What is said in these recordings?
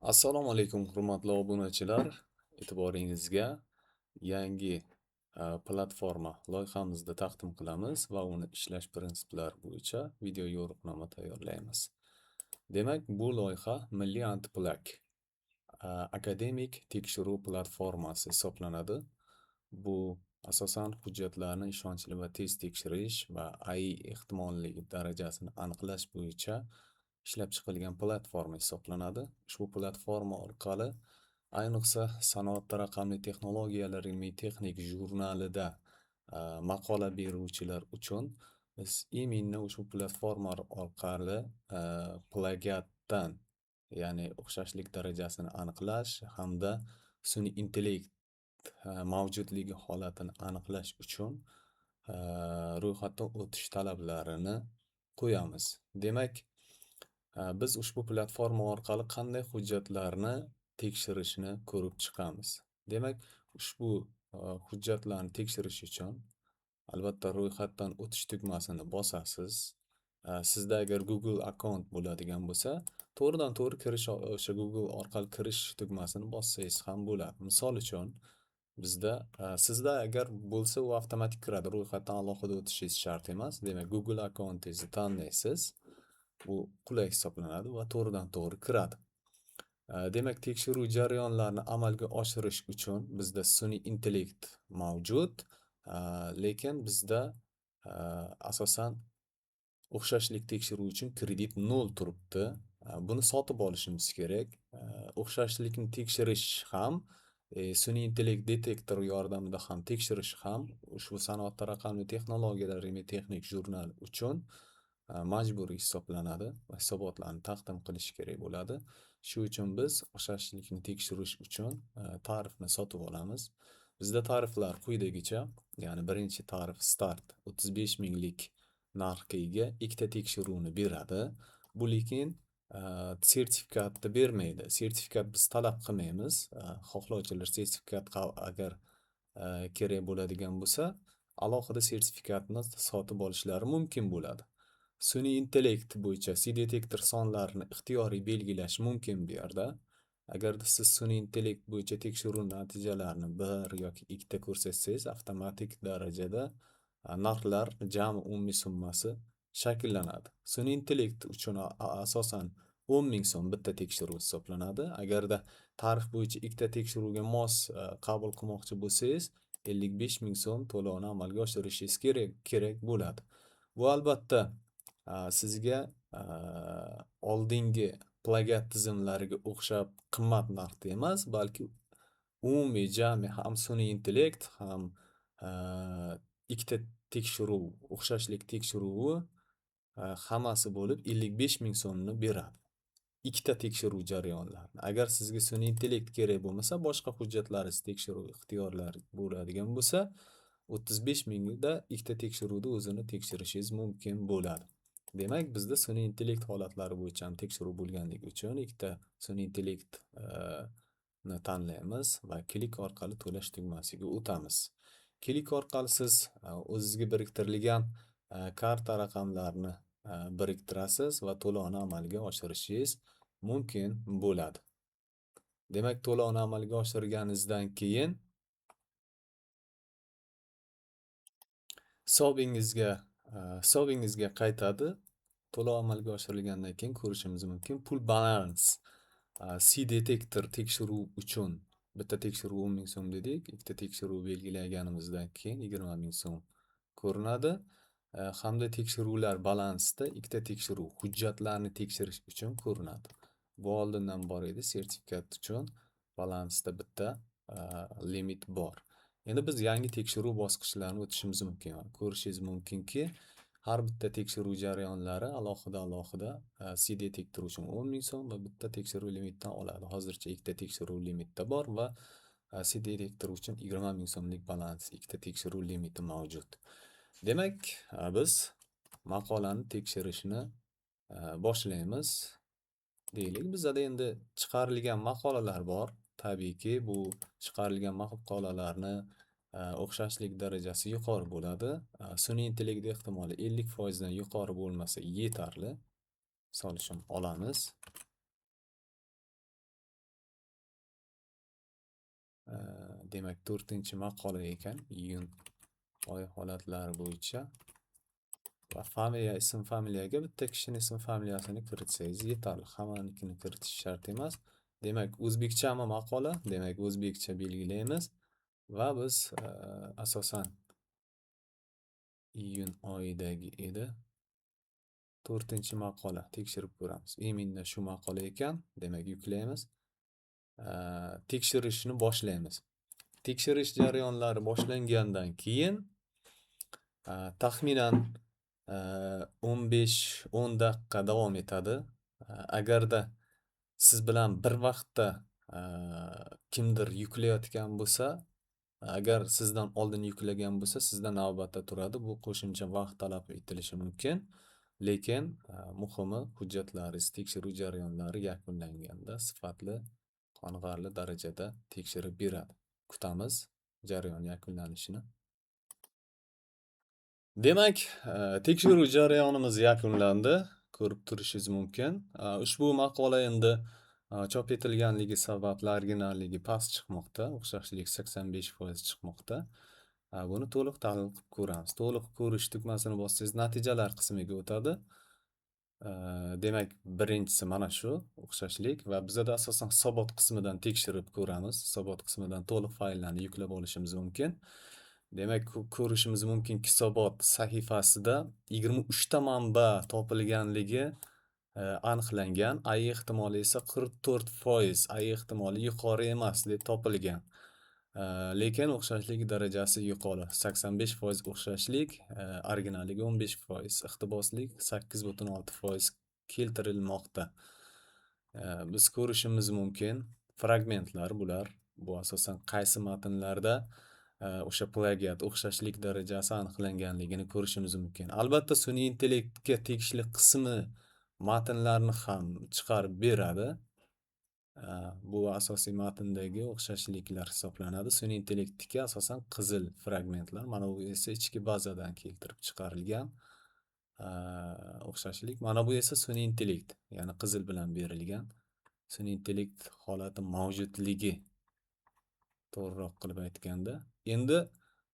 Assalomu alaykum, hurmatli obunachilar. E'tiboringizga yangi platforma loyihamizni taqdim qilamiz va uni ishlash prinsiplari bo'yicha video yo'riqnoma tayyorlaymiz. Demak, bu loyiha Milliy antiplak akademik tekshiruv platformasi hisoblanadi. Bu asosan hujjatlarni ishonchli va tez tekshirish va AI ehtimolligi darajasini aniqlash bo'yicha ishlab chiqilgan platforma hisoblanadi. Ushbu platforma orqali ayniqsa sanoatda raqamli texnologiyalar ilmiy texnik jurnalida maqola beruvchilar uchun biz именно ushbu platforma orqali plagiatdan, ya'ni o'xshashlik darajasini aniqlash hamda sun'iy intellekt mavjudligi holatini aniqlash uchun ro'yxatdan o'tish talablarini qo'yamiz. Demak, biz ushbu platforma orqali qanday hujjatlarni tekshirishni ko'rib chiqamiz. Demak, ushbu hujjatlarni tekshirish uchun albatta ro'yxatdan o'tish tugmasini bosasiz. Sizda agar Google akkaunt bo'ladigan bo'lsa, to'g'ridan to'g'ri kirish, o'sha Google orqali kirish tugmasini bossangiz ham bo'ladi. Misol uchun, bizda sizda agar bo'lsa, u avtomatik kiradi. Ro'yxatdan alohida o'tishingiz shart emas. Demak, Google akkauntingizni tanlaysiz. Bu qulay hisoblanadi va to'g'ridan to'g'ri kiradi. Demak, tekshiruv jarayonlarini amalga oshirish uchun bizda sun'iy intellekt mavjud, lekin bizda asosan o'xshashlik tekshiruvi uchun kredit 0 turibdi. Buni sotib olishimiz kerak. O'xshashlikni tekshirish ham, sun'iy intellekt detektori yordamida ham tekshirish ham ushbu sanoatda raqamli texnologiyalar ilmiy texnik jurnal uchun majburiy hisoblanadi va hisobotlarni taqdim qilish kerak bo'ladi. Shu uchun biz o'xshashlikni tekshirish uchun tarifni sotib olamiz. Bizda tariflar quyidagicha, ya'ni birinchi tarif start 35 minglik narxga ega ikkita tekshiruvni beradi. Bu lekin sertifikatni bermaydi. Sertifikat biz talab qilmaymiz. Xohlovchilar sertifikat agar kerak bo'ladigan bo'lsa, alohida sertifikatni sotib olishlari mumkin bo'ladi. Sun'iy intellekt bo'yicha C-detektor sonlarini ixtiyoriy belgilash mumkin bu yerda. Agarda siz sun'iy intellekt bo'yicha tekshiruv natijalarini bir yoki ikkita ko'rsatsangiz, avtomatik darajada narxlar jami umumiy summasi shakllanadi. Sun'iy intellekt uchun asosan 10 ming so'm bitta tekshiruv hisoblanadi. Agarda tarif bo'yicha ikkita tekshiruvga mos qabul qilmoqchi bo'lsangiz, 55 ming so'm to'lovni amalga oshirishingiz kerak bo'ladi. Bu albatta sizga oldingi plagiat tizimlariga o'xshab qimmat narxda emas, balki umumiy jami ham sun'iy intellekt, ham ikkita tekshiruv, o'xshashlik tekshiruvi hammasi bo'lib 55 ming so'mni beradi. Ikkita tekshiruv jarayonlarini. Agar sizga sun'iy intellekt kerak bo'lmasa, boshqa hujjatlaringiz tekshiruv ixtiyorlari bo'ladigan bo'lsa, 35 mingda ikkita tekshiruvni o'zini tekshirishingiz mumkin bo'ladi. Demak, bizda sun'iy intellekt holatlari bo'yicha ham tekshiruv bo'lganligi uchun ikkita sun'iy intellekt ni tanlaymiz va klik orqali to'lash tugmasiga o'tamiz. Klik orqali siz o'zizga biriktirilgan karta raqamlarini biriktirasiz va to'lovni amalga oshirishingiz mumkin bo'ladi. Demak, to'lovni amalga oshirganingizdan keyin hisobingizga qaytadi. To'lov amalga oshirilgandan keyin ko'rishimiz mumkin. Pul balans C-detektor tekshiruv uchun bitta tekshiruv 10 ming so'm dedik, ikkita tekshiruv belgilaganimizdan keyin 20 ming so'm ko'rinadi. Hamda tekshiruvlar balansida ikkita tekshiruv hujjatlarni tekshirish uchun ko'rinadi. Bu oldindan bor edi, sertifikat uchun balansda bitta limit bor. Endi biz yangi tekshiruv bosqichlarini o'tishimiz mumkin. Ko'rishingiz mumkinki, har bitta tekshiruv jarayonlari alohida-alohida C-detektor uchun 10 ming so'm va bitta tekshiruv limitdan oladi. Hozircha ikkita tekshiruv limitda bor va C-detektor uchun 20 ming so'mlik balans, ikkita tekshiruv limiti mavjud. Demak, biz maqolani tekshirishni boshlaymiz. Deylik, bizda endi chiqarilgan maqolalar bor. Tabiiyki, bu chiqarilgan maqolalarni o'xshashlik darajasi yuqori bo'ladi. Sun'iy intellekt ehtimoli 50% dan yuqori bo'lmasa yetarli. Misol uchun olamiz. Demak, 4-maqola ekan, iyun oyi holatlari bo'yicha. Va familiya, ism familiyaga bitta kishini ism familiyasini kiritsangiz yetarli. Hammanikini kiritish shart emas. Demak, o'zbekchami maqola? Demak, o'zbekcha belgilaymiz va biz asosan iyun oyidagi edi. 4-maqola tekshirib ko'ramiz. Именно shu maqola ekan, demak yuklaymiz. Tekshirishni boshlaymiz. Tekshirish jarayonlari boshlangandan keyin taxminan 15-10 daqiqa davom etadi. Agarda siz bilan bir vaqtda kimdir yuklayotgan bo'lsa, agar sizdan oldin yuklagan bo'lsa, sizdan navbatda turadi. Bu qo'shimcha vaqt talab etilishi mumkin. Lekin muhimi hujjatlaringiz tekshiruv jarayonlari yakunlanganda sifatli, qoniqarli darajada tekshirib beradi. Kutamiz jarayon yakunlanishini. Demak, tekshiruv jarayonimiz yakunlandi. Ko'rib turishingiz mumkin. Ushbu maqola endi chop etilganligi sababli originalligi past chiqmoqda. O'xshashlik 85% chiqmoqda. Buni to'liq tahlil qilib ko'ramiz. To'liq ko'rish tugmasini bossangiz natijalar qismiga o'tadi. Demak, birinchisi mana shu o'xshashlik va bizada asosan hisobot qismidan tekshirib ko'ramiz. Hisobot qismidan to'liq fayllarni yuklab olishimiz mumkin. Demak, ko'rishimiz mumkinki, hisobot sahifasida 23 ta manba topilganligi aniqlangan. AI ehtimoli esa 44%, AI ehtimoli yuqori emas deb topilgan. Lekin o'xshashlik darajasi yuqori. 85% o'xshashlik, originalligi 15%, iqtiboslik 8,6% keltirilmoqda. Biz ko'rishimiz mumkin fragmentlar bular. Bu asosan qaysi matnlarda o'sha plagiat o'xshashlik darajasi aniqlanganligini ko'rishimiz mumkin. Albatta, sun'iy intellektga tegishli qismi matnlarni ham chiqarib beradi. Bu asosiy matndagi o'xshashliklar hisoblanadi. Sun'iy intellektga asosan qizil fragmentlar, mana bu esa ichki bazadan keltirib chiqarilgan o'xshashlik. Mana bu esa sun'iy intellekt, ya'ni qizil bilan berilgan sun'iy intellekt holati mavjudligi, to'g'riroq qilib aytganda. Endi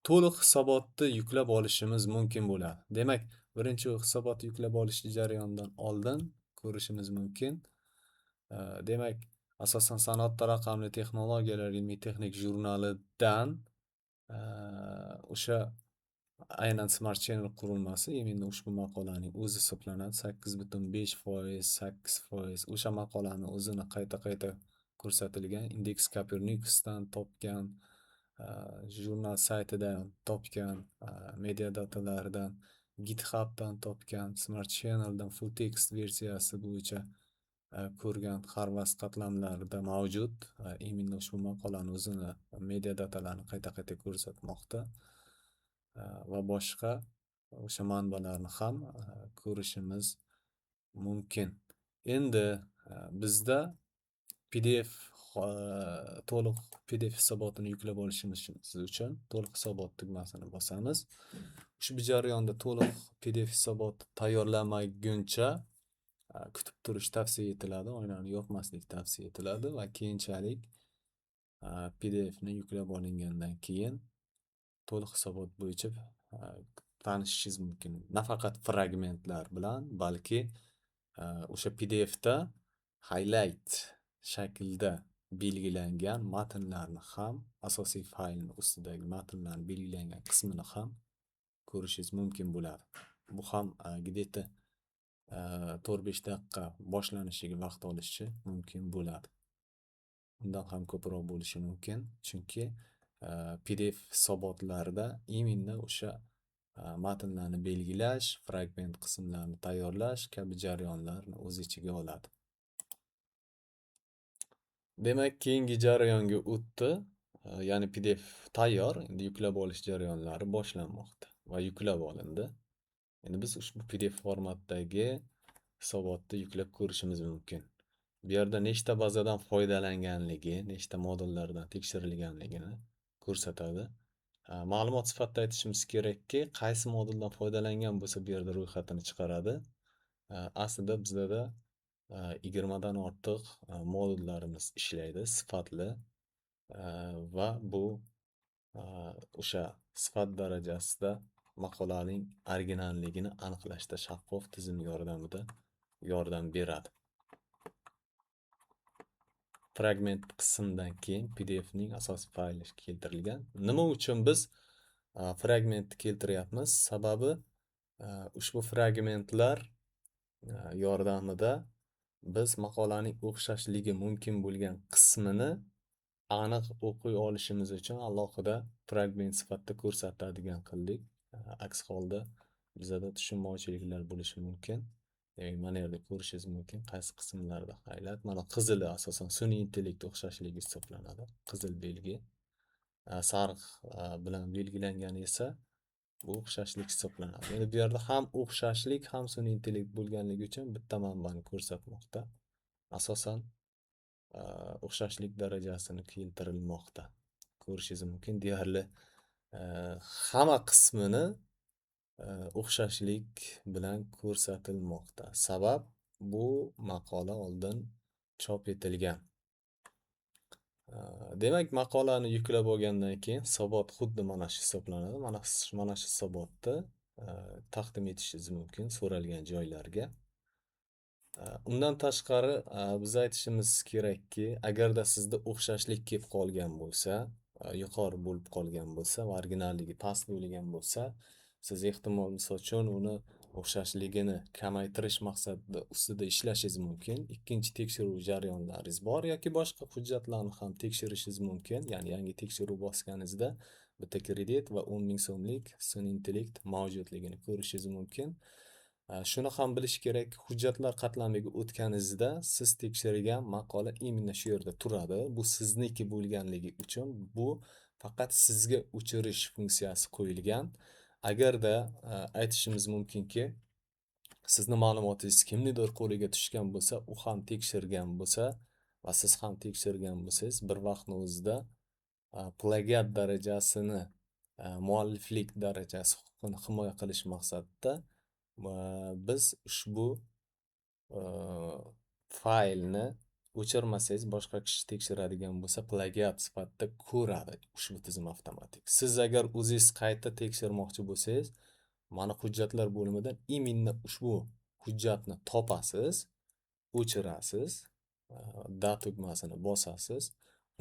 to'liq hisobotni yuklab olishimiz mumkin bo'ladi. Demak, birinchi hisobotni yuklab olish jarayonidan oldin ko'rishimiz mumkin. Demak, asosan sanoatda raqamli texnologiyalar ilmiy texnik jurnalidan o'sha aynan Smart Channel qurilmasi, именно ushbu maqolaning o'zi hisoblanadi. 8,5%, 8% o'sha maqolani o'zini qayta-qayta ko'rsatilgan, Index Copernicusdan topgan, jurnal saytidan topgan, media datalardan, GitHubdan topgan, Smart Channeldan full text versiyasi bo'yicha ko'rgan Harvas qatlamlarida mavjud. Именно ushbu maqolani o'zini media datalarni qayta-qayta ko'rsatmoqda. Va boshqa o'sha manbalarni ham ko'rishimiz mumkin. Endi bizda PDF, to'liq PDF hisobotini yuklab olishimiz uchun to'liq hisobot tugmasini bosamiz. Ushbu jarayonda to'liq PDF hisobot tayyorlanmaguncha kutib turish tavsiya etiladi, oynani yopmaslik tavsiya etiladi va keyinchalik PDFni yuklab olingandan keyin to'liq hisobot bo'yicha tanishishingiz mumkin. Nafaqat fragmentlar bilan, balki o'sha PDFda highlight shaklda belgilangan matnlarni ham, asosiy faylni ustidagi matnlarni belgilangan qismini ham ko'rishingiz mumkin bo'ladi. Bu ham где-то 4-5 daqiqa boshlanishiga vaqt olishi mumkin bo'ladi. Undan ham ko'proq bo'lishi mumkin, chunki PDF hisobotlarida именно o'sha matnlarni belgilash, fragment qismlarini tayyorlash kabi jarayonlarni o'z ichiga oladi. Demak, keyingi jarayonga o'tdi. Ya'ni PDF tayyor, endi yuklab olish jarayonlari boshlanmoqda va yuklab olindi. Endi biz ushbu PDF formatdagi hisobotni yuklab ko'rishimiz mumkin. Bu yerda nechta bazadan foydalanganligi, nechta modullardan tekshirilganligini ko'rsatadi. Ma'lumot sifatida aytishimiz kerakki, qaysi moduldan foydalangan bo'lsa, bu yerda ro'yxatini chiqaradi. Aslida bizda 20 dan ortiq modullarimiz ishlaydi, sifatli va bu o'sha sifat darajasida maqolaning originalligini aniqlashda shaffof tizim yordamida yordam beradi. Fragment qismdan keyin PDF ning asosiy fayli keltirilgan. Nima uchun biz fragmentni keltiryapmiz? Sababi ushbu fragmentlar yordamida biz maqolaning o'xshashligi mumkin bo'lgan qismini aniq o'qiy olishimiz uchun alohida fragment sifatida ko'rsatadigan qildik. Aks holda bizada tushunmovchiliklar bo'lishi mumkin. Demak, mana yerda ko'rishingiz mumkin qaysi qismlarda highlight. Mana qizili asosan sun'iy intellekt o'xshashligi hisoblanadi. Qizil belgi. Sariq bilan belgilangani esa bu o'xshashlik hisoblanadi. Endi bu yerda ham o'xshashlik, ham sun'iy intellekt bo'lganligi uchun bitta manbani ko'rsatmoqda. Asosan o'xshashlik darajasini keltirilmoqda. Ko'rishingiz mumkin, deyarli hamma qismini o'xshashlik bilan ko'rsatilmoqda. Sabab bu maqola oldin chop etilgan. Demak, maqolani yuklab olgandan keyin hisobot xuddi mana shu hisoblanadi. Mana shu hisobotni taqdim etishingiz mumkin so'ralgan joylarga. Undan tashqari, biz aytishimiz kerakki, agarda sizda o'xshashlik kelib qolgan bo'lsa, yuqori bo'lib qolgan bo'lsa va originalligi past bo'lgan bo'lsa, siz ehtimol, misol uchun, uni o'xshashligini kamaytirish maqsadida ustida ishlashingiz mumkin. Ikkinchi tekshiruv jarayonlaringiz bor yoki boshqa hujjatlarni ham tekshirishingiz mumkin. Ya'ni yangi tekshiruv bosganingizda bitta kredit va 10 ming so'mlik sun'iy intellekt mavjudligini ko'rishingiz mumkin. Shuni ham bilish kerak, hujjatlar qatlamiga o'tganingizda siz tekshirgan maqola именно shu yerda turadi. Bu sizniki bo'lganligi uchun bu faqat sizga o'chirish funksiyasi qo'yilgan. Agarda aytishimiz mumkinki, sizni ma'lumotingiz kimnidir qo'liga tushgan bo'lsa, u ham tekshirgan bo'lsa va siz ham tekshirgan bo'lsangiz, bir vaqtni o'zida plagiat darajasini, mualliflik darajasi huquqini himoya qilish maqsadida biz ushbu faylni o'chirmasangiz, boshqa kishi tekshiradigan bo'lsa, plagiat sifatida ko'radi ushbu tizim avtomatik. Siz agar o'zingiz qayta tekshirmoqchi bo'lsangiz, mana hujjatlar bo'limidan именно ushbu hujjatni topasiz, o'chirasiz, da tugmasini bosasiz.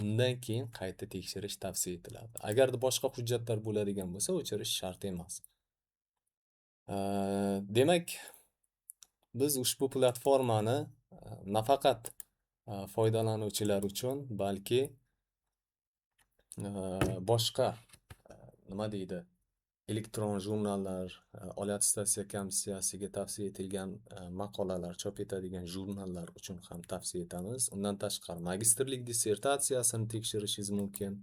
Undan keyin qayta tekshirish tavsiya etiladi. Agarda boshqa hujjatlar bo'ladigan bo'lsa, o'chirish shart emas. Demak, biz ushbu platformani nafaqat foydalanuvchilar uchun, balki boshqa, nima deydi, elektron jurnallar, Oliy attestatsiya komissiyasiga tavsiya etilgan maqolalar chop etadigan jurnallar uchun ham tavsiya etamiz. Undan tashqari magistrlik dissertatsiyasini tekshirishingiz mumkin.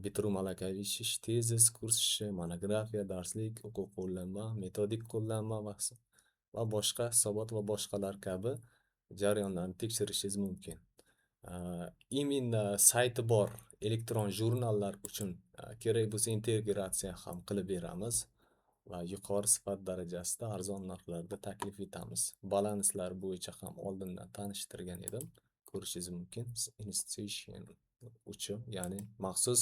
Bitiruv malakaviy ish, tezis, kurs ishi, monografiya, darslik, o'quv qo'llanma, metodik qo'llanma va boshqa hisobot va boshqalar kabi jarayonlarni tekshirishingiz mumkin. Именно sayti bor elektron jurnallar uchun kerak bo'lsa integratsiya ham qilib beramiz va yuqori sifat darajasida arzon narxlarda taklif etamiz. Balanslar bo'yicha ham oldindan tanishtirgan edim. Ko'rishingiz mumkin. Institution uchun, ya'ni maxsus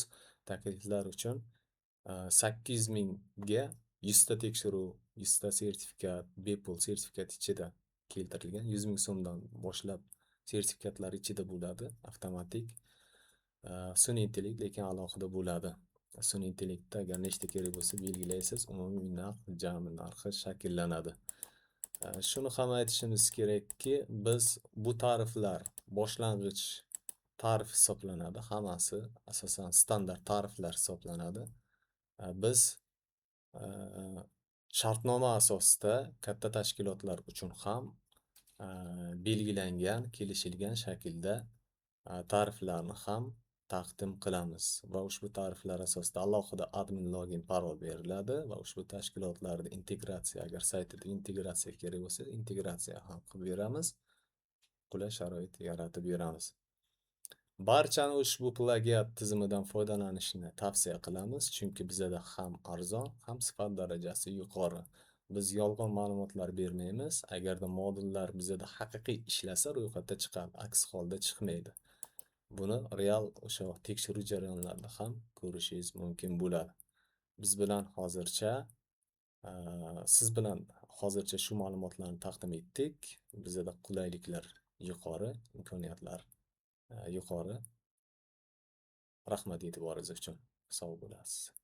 takliflar uchun 800 mingga 100 ta tekshiruv, 100 ta sertifikat, bepul sertifikat ichida keltirilgan. 100 ming so'mdan boshlab sertifikatlar ichida bo'ladi, avtomatik. Sun'iy intellekt lekin alohida bo'ladi. Sun'iy intellektda agar nechta kerak bo'lsa belgilaysiz, umumiy narx, jami narxi shakllanadi. Shuni ham aytishimiz kerakki, biz bu tariflar boshlang'ich tarif hisoblanadi. Hammasi asosan standart tariflar hisoblanadi. Biz shartnoma asosida katta tashkilotlar uchun ham belgilangan, kelishilgan shaklda tariflarni ham taqdim qilamiz va ushbu tariflar asosida alohida admin login parol beriladi va ushbu tashkilotlarda integratsiya, agar saytida integratsiya kerak bo'lsa, integratsiya ham qilib beramiz. Qulay sharoit yaratib beramiz. Barchani ushbu plagiat tizimidan foydalanishni tavsiya qilamiz, chunki bizada ham arzon, ham sifat darajasi yuqori. Biz yolg'on ma'lumotlar bermaymiz. Agarda modullar bizada haqiqiy ishlasa, ro'yxatda chiqadi, aks holda chiqmaydi. Buni real o'sha tekshiruv jarayonlarida ham ko'rishingiz mumkin bo'ladi. Biz bilan hozircha, siz bilan hozircha shu ma'lumotlarni taqdim etdik. Bizada qulayliklar yuqori, imkoniyatlar yuqori. Rahmat e'tiboringiz uchun. Sog' bo'lasiz.